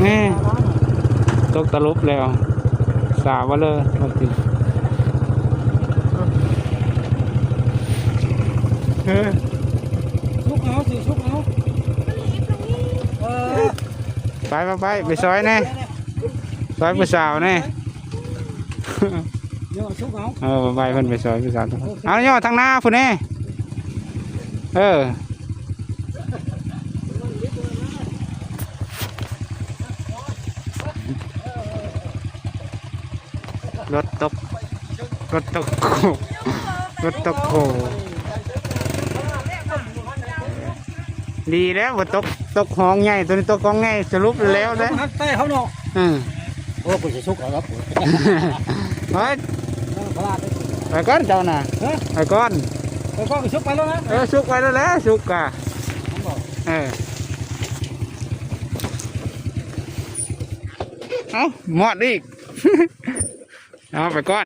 ແມ່ ຕົກຕະຫຼຸບແລ້ວ ສາວວ່າເລີຍວ່າຕິ ເອີ ສຸກເອົາ ຊິສຸກເອົາ ເອີ ໄປ ໄປ ໄປ ໄປຊອຍແດ່ ຊອຍຜູ້ສາວແດ່ ເອີ ໄປ ເພິ່ນໄປຊອຍຜູ້ສາວ ເອົາ ຍໍທາງໜ້າພຸ້ນແດ່ ເອີ. ລົດຕົກ ລົດຕົກໂຄ ລົດຕົກໂຄ ດີແລ້ວບໍ່ຕົກ ຕົກຮ່ອງໃຫຍ່ ໂຕນີ້ຕົກຮ່ອງໃຫຍ່ ສະຫຼຸບແລ້ວເດ້ ເຮົາຫັກແຕ່ເຮົາເນາະ ເອີ ໂອ້ ກູຊິສຸກເອົາດອກ ໄປ ເອີ ພະລາດເດ້ ໄປກ່ອນເຈົ້ານະ ຮະ ໄປກ່ອນ ໄປກ່ອນ ສຸກໄປແລ້ວນະ ເອີ ສຸກໄປແລ້ວແຫຼະ ສຸກກະ ເອີ ເອົ້າ ໝອດອີກ ເອົາ ໄປກ່ອນ